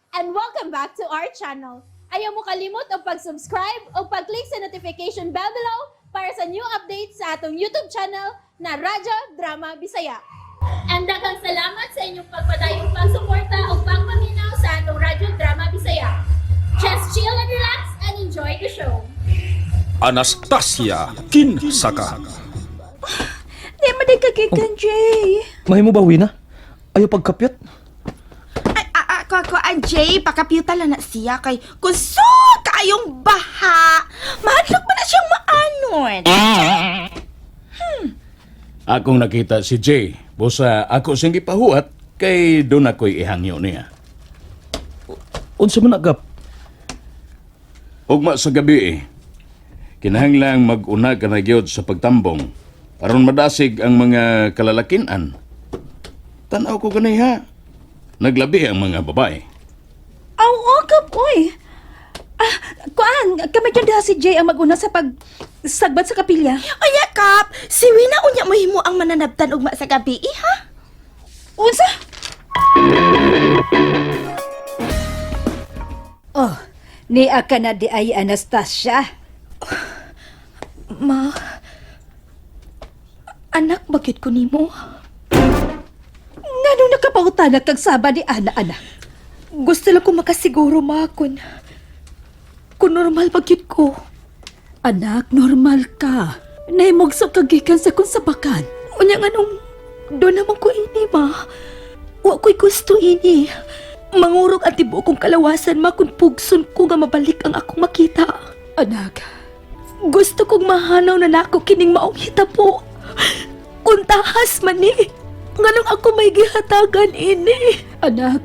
And welcome back to our channel. Ayaw mo kalimot og pag-subscribe o pag-click sa notification bell below para sa new updates sa atong YouTube channel na Radyo Drama Bisaya. And daghang salamat sa inyong pagpadayong pagsuporta o pagpaminaw sa atong Radyo Drama Bisaya. Just chill and relax and enjoy the show. Anastasia Kinsaka. Di man di kagikan, Jay. Mahimo ba, Wina? Ayaw pagkapyat. Ay, ako, ang Jay, pakapiyuta lang na siya kay kusog kaayong baha. Mahadlok ba na siyang maanon? Akong nakita si Jay. Busa ako siyang gipahuwat kay doon ako'y ihangyo niya. Unsa man agap? Ugma sa gabi eh. Kinahanglang mag-una ka na gyud sa pagtambong aron madasig ang mga kalalakinan. Tanaw ko ganay ha. Naglabi ang mga babae. Aw, oh, kap, oy. Ah, kuan, kami dyan diha si Jay ang maguna sa pag sagbat sa kapilya. Unya, Kap, si Wina unya mohimo ang mananabtan ugma sa gabi, eh, ha? Unsa? Oh, niya ka na di ay Anastasia. Ma, anak, bakit ko nimo? Ngano nakapautana kag saba ni ana anak? Gusto lang ko makasiguro, ma, kung normal bakit ko. Anak, normal ka. Nahimugso ka gikan sa konsabakan. Unya nga nung doon naman ko ini, ma. Wa ko'y gusto ini. Mangurog ang tibuok kong kalawasan, ma, kung pugson ko nga mabalik ang akong makita. Anak, Gusto kong mahanaw na nako kining maong hitabo. Kung tahas man ni, nganong ako may gihatagan ini. Anak,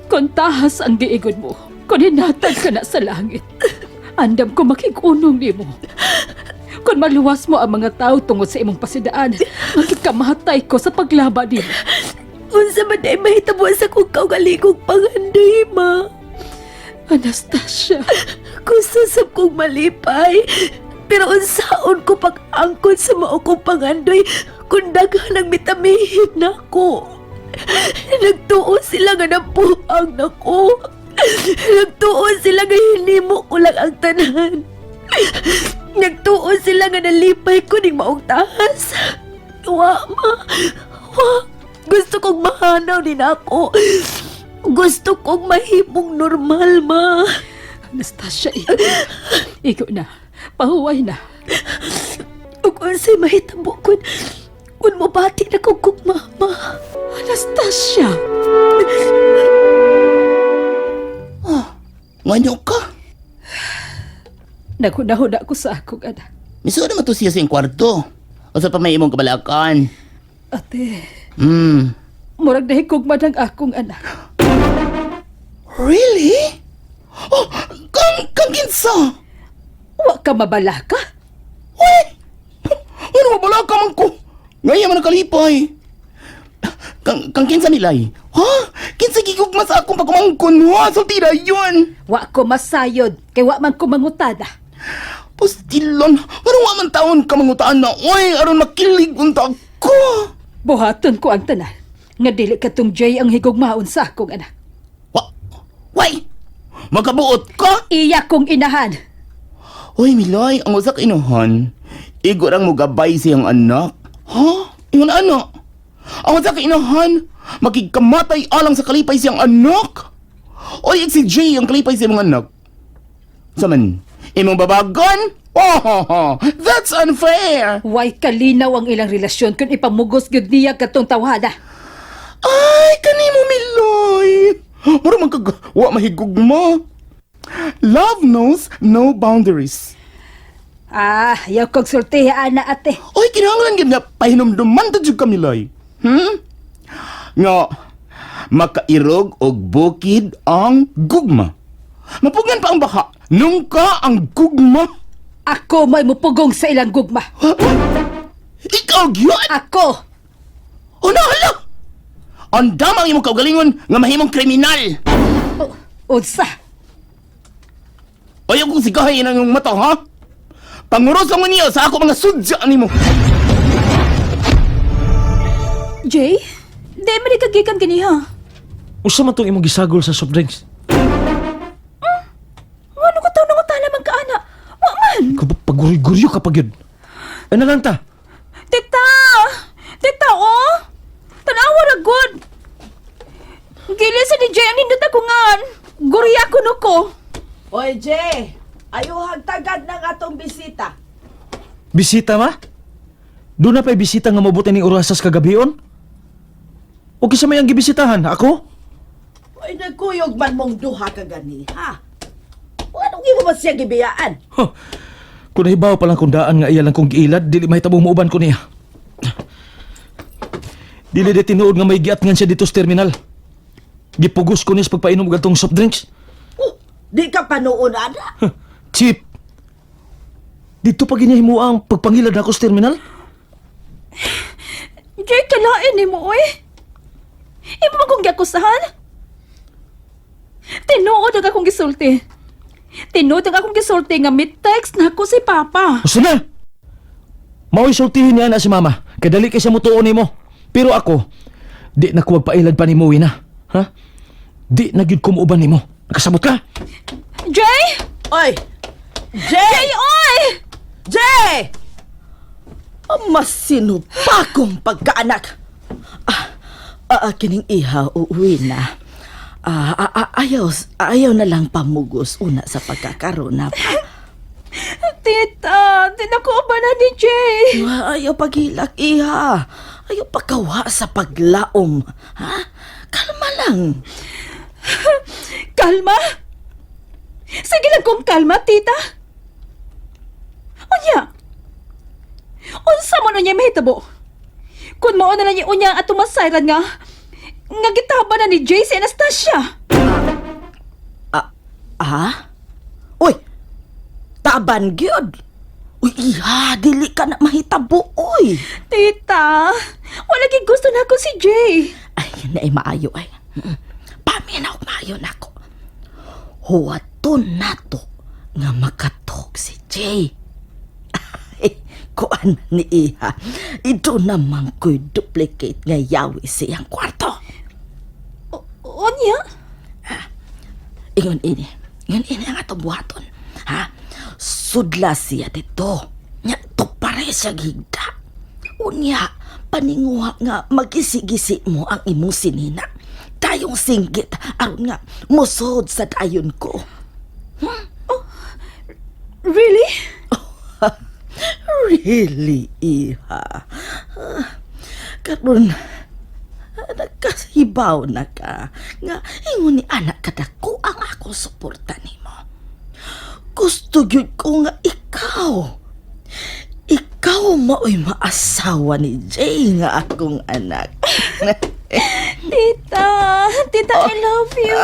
kung tahas ang giigon mo, kung hinatag ka na sa langit, andam ko makigunong nimo. Kung maluwas mo ang mga tao tungod sa imong pasidaan, magkamatay ko sa paglaba nimo. Unsa man day mahitabo sa kong kaugalingong pangandoy, ma. Anastasia, Gusto sab kong malipay. Pero unsaon ko pag-angkon sa mao kong pangandoy kung daghan ang mitamihin nako. Nagtuo sila nga nabuang nako. Nagtuo sila nga hinimo ko lang ang tanan. Nagtuo sila nga nalipay ko ning maong tahas. Wa, ma. Wa. Gusto kong mahanaw ni nako. Gusto kong mahimong normal, ma. Anastasia, ikaw na. Ikaw na. Pahuway na. Ug unsay mahitabo kun mobati na ko kog mama. Anastasia! Nganyo ka? Naghuna-huna ko sa akong anak. Misuod naman to siya sa iyong kwarto. O sa pa may imong kabalakan. Ate, murag nahigugma ng akong anak. Really? Oh, kang kinsa? Wa ka mabala ka? Uy! Ano mabalaka man ko? Ngayon man nakalipay. Kang kinsa nilay? Ha? Kinsa gigugma sa akong pagkumangkon? Ha? Sulti na yun! Wa ko masayod, kay wa man ko mangutada. Pastilon, ano wa man taon ka mangutaan na? Uy, aron makilig unta ko! Buhaton ko ang tanan. Nga dili katong Jay ang higugmaon sa akong anak. Wa? Way! Magabuot ka? Iya kong inahan. Uy, Miloy, ang usa ka inuhan. Igo rang mugabay siyang anak. Ha? Ingon ano? Ang usa ka inuhan, makigkamatay alang sa kalipay siyang anak. Uy, si Jay ang kalipay siyang mga anak. Saman, imong babagon? Oh, that's unfair! Way kalinaw ang ilang relasyon kung ipamugos gyud niya katong tawhana. Ay, kanimo, Miloy! Mura man kag, wa mahigugma. Love knows no boundaries. Ah, ayaw kong sultihan ana ate. Oy, kinahanglan gyud nga pahinumduman ta jud ka, Miloy. Nga makairog og bukid ang gugma. Mapugan pa ang baha. Nungka ang gugma. Ako may mupugong sa ilang gugma. Ikaw gyud. Ako! Una hala. Andam ang imong kaugalingon nga mahimong kriminal. Oh, unsa? Ayaw kong sigahin ang imong mata, ha? Panguros mo niya sa ako mga sudya nimo. Jay, di man di kagikan ganiha. Usa man tong imong gisagol sa soft drinks? Ngano ka taw nangutana man ka ana? Wa man. Ikaw ba paguryo-guryo ka pa gyud? Ay na lang ta. Tita! Tita, oh! Tanawa ra gud. Gili sa ni Jay ang nindot ako ngan. Gurya kuno ko. Oy, Jay! Ayuhag tagad ng atong bisita. Bisita ma? Doon na pa'y bisita nga mabuti ning orasas kagabion? O kisa may ang gibisitahan? Ako? Oy, nagkuyog man mong duha ka gani, ha? O anong imo man siya gibiyaan? Huh. Kung nahibaw pa lang kung daan nga iya lang kong giilad, dili mahitabong muuban ko niya. Dili de tinuod nga may giatngan siya dito sa terminal. Gipugos ko niya sa pagpainom og atong soft drinks. Oh, di ka panuon, ana. Huh. Chip! Dito pa ginahimo ang pagpangilad ako sa terminal? Jay, kalain ni mo, oy. Imo man kong giakusahan? Tinuod ang akong gisulti. Tinuod ang akong gisulti nga may text na ako si Papa. Basta na! Mao'y sultihin niya na si mama. Kadali kay siya mutuon nimo. Pero ako, di na ko magpailad pa nimo, Wina. Ha? Di na gyud ko muuban nimo. Nakasabot ka? Jay! Oy! Jay! Jay, oy! Jay! Masino pa kong pagkaanak. Ah, kining iha, uuwi na. Ayaw, ayaw na lang pamugos una sa pagkakaroon na pa. Tita, tinakuha na ni Jay. Ayaw paghilak, iha. Ayaw pagkawa sa paglaom. Ha? Kalma lang. Kalma? Sige lang kong kalma, tita. Unya. Unsa mo na niya mahitabo? Kung mao na lang niya unya at tumasayran nga, nga gitaba na ni Jay si Anastasia. Ah? Uy! Taban gyud. Uy, iha, dili ka na mahitabo, uy. Tita, wala gid gusto na ako si Jay. Ay, na ay maayo ay. Paminaw maayo na ako. Huwaton nato nga makatog si Jay. Ay, kuan ni iha. Ito naman ko'y duplicate nga yawi siyang kwarto. Unya? Ingon ini. Ingon ini ang atong buhaton. Ha? Sudla siya dito. Nya, tupare siya gigda. Unya, paninguha nga magisi-gisi mo ang imong sinina. Tayong singgit aron nga musod sa dayon ko. Really? Really, iha. Ah, Karon nagkahibaw na ka nga ingon ni anak kadako ang akong suporta nimo. Gusto gyud ko nga ikaw. Ikaw mao'y maasawa ni Jay nga akong anak. Tita, tita, I love you.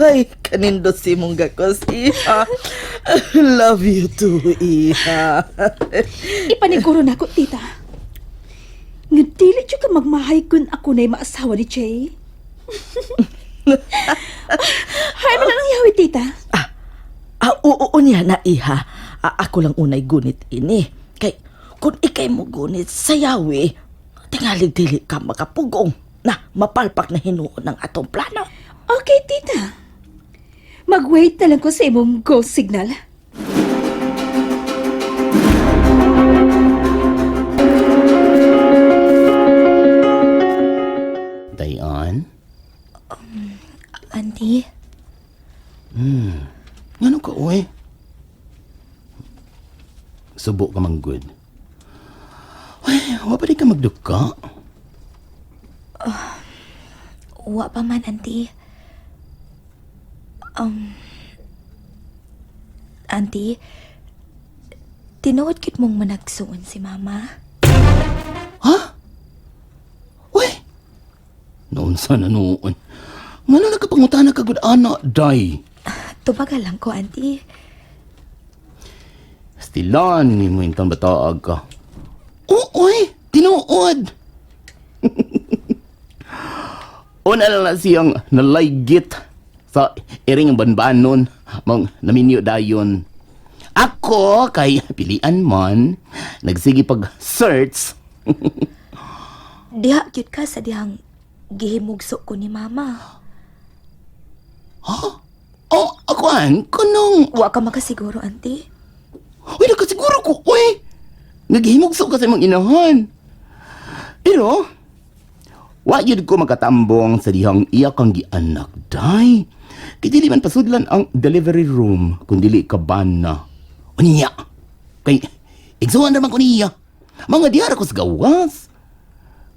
Ay, kanindot si mong gakos, iha. I love you too, iha. Ipaniguro na ako, tita. Nga dili jud ka magmahay kun ako na'y maasawa ni Jay. Hay man lang yawi, tita. Ah, oo, oo niya na, iha. Ah, ako lang unay gunit ini. Kay, kung ikay mo gunit sa yawi, tingalig dili ka makapugong na mapalpak na hinuon ng atong plano. Okay, tita. Mag-wait na lang ko sa imong go signal. Dayan? Auntie, Ngano ka, uy? Subo ka mang good. Ay, wa pa di ka magduka? wa pa man, auntie. Auntie, tinuod kit mong managsuon si mama. Ha? Uy! Noon sana noon. Ngano nagkapangutana ka good ana, day? Tubagal lang ko, auntie. Stilan ni mo intang bataag ka. Uy! Tinuod! Una lang na siyang nalaygit sa iring banbanon mong naminyo dayon. Ako kay pilian man nagsige pag search. Diha gyud ka sa dihang Gihimugso ko ni mama. Oh, akuan, kanang... Wa ka makasiguro, auntie. Uy, nakasiguro ko, uy! Naghimugso ka sa imong inahan. Pero, wa yun ko makatambong sa dihang iya kang gianak, day. Kay dili man pasudlan ang delivery room kung dili ka bana. Unya! Kay, igsuhan naman ko niya. Mga dihara ko sa gawas.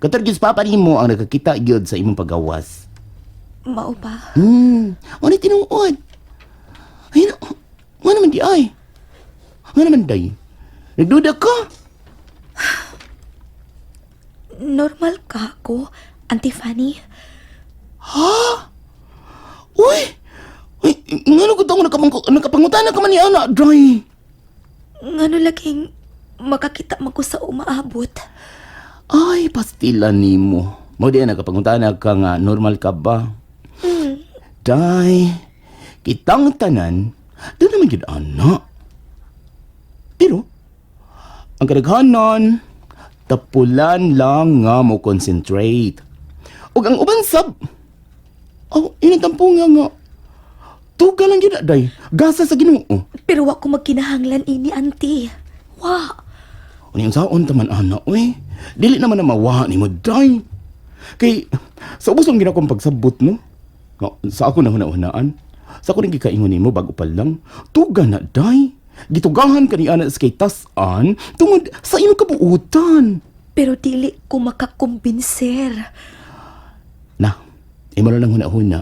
Katargyos papa nimo ang nakakita gyud sa imong pagawas. Mao pa. Ano tinuod? Ay, na, nga naman di ay. Nga naman day. Nagduda ka. Normal ka ako, Auntie Fanny. Uy! Uy, nga na ko nakapangutana ka man ni ana, day. Ngano laging makakita man ko sa umaabot. Ay, pastila nimo. Mo di ay nakapangutana ka nga, normal ka ba? Day, kitang tanan, doon naman yun, ana. Pero, ang kadaghanan, tapulan lang nga mo concentrate. Ug ang uban sab, oh, yun ang tampo nga nga. Tuga lang yun, day. Gasa sa Ginoo. Pero wa ko magkinahanglan ini, auntie. Wa. Ano yung saon taman ana, uy? Dili naman na mawa ni mo, day. Kay, sa ubos lang ginakong pagsabot, no? Nga, sa ako na huna-hunaan. Sa ako rin gikaingon nimo bago pa lang. Tuga na, day. Gitugahan ka ni ana sa kay tasan tungod sa imong kabuutan. Pero dili ko makakumbinser. Na, imo na lang huna-huna.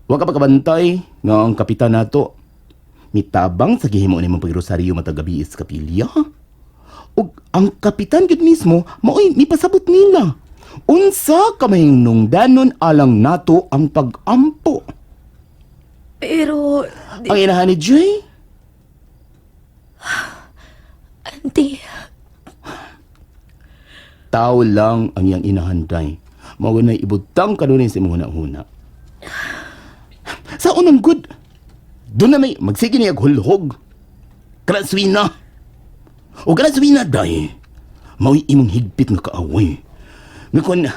Wa ka pagkabantay nga ang kapitan nato mitabang sa gihimo nimong pagrosaryo matag gabi sa kapilya. Ug ang kapitan gyud mismo maoy mipasabot nila. Unsa ka mahinungdanon alang nato ang pag-ampo. Pero, Ang inahan ni Jay, auntie, tao lang ang iyang inahanday. Mao na ibutang kanunay sa imong huna-huna. Sa unang good, doon na may magsige niya hulhog. Kanang na. O kanang na, day. Mao'y imong higpit nga kaaway. Nga kun,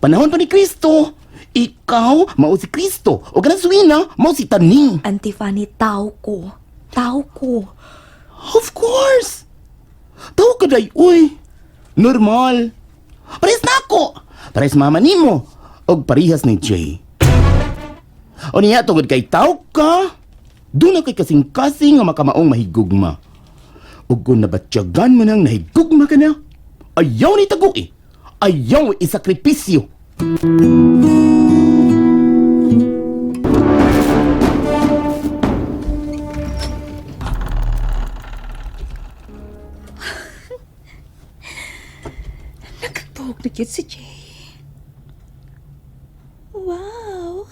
panahon pa ni Kristo, ikaw mao si Kristo. O kanang na, mao si Taning. Auntie Fanny, tao ko. Tao ko. Of course! Tao ka day, uy. Normal. Parehas na ako. Parehas mama nimo. Og parehas ni Jay. O niya, tungod kay tao ka, doon na kay kasing-kasing nga makamaong mahigugma. Ug kung nabatyagan mo nang nahigugma ka na, ayaw ni tagui. Ayaw isakripisyo. Nagtuog na gyud si Jay. Wow!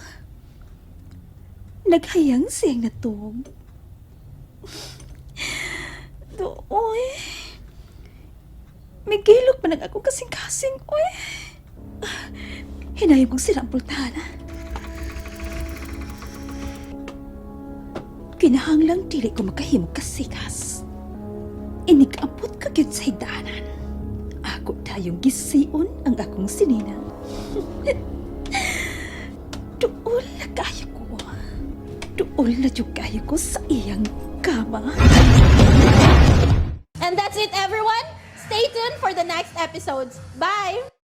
Naghayang siyang natog. Dooy. May gilok pa nang ako kasing-kasing, oy. Hinayog kong sila ang pultahan. Kinahanglang dili ko makahimog kasikas. Inig-abot ka gyud sa higdaanan. Ako tayong gision ang akong sinina. Duol na kayo ko. Duol na jud kayo ko sa iyang kama. And that's it, everyone. Stay tuned for the next episodes. Bye!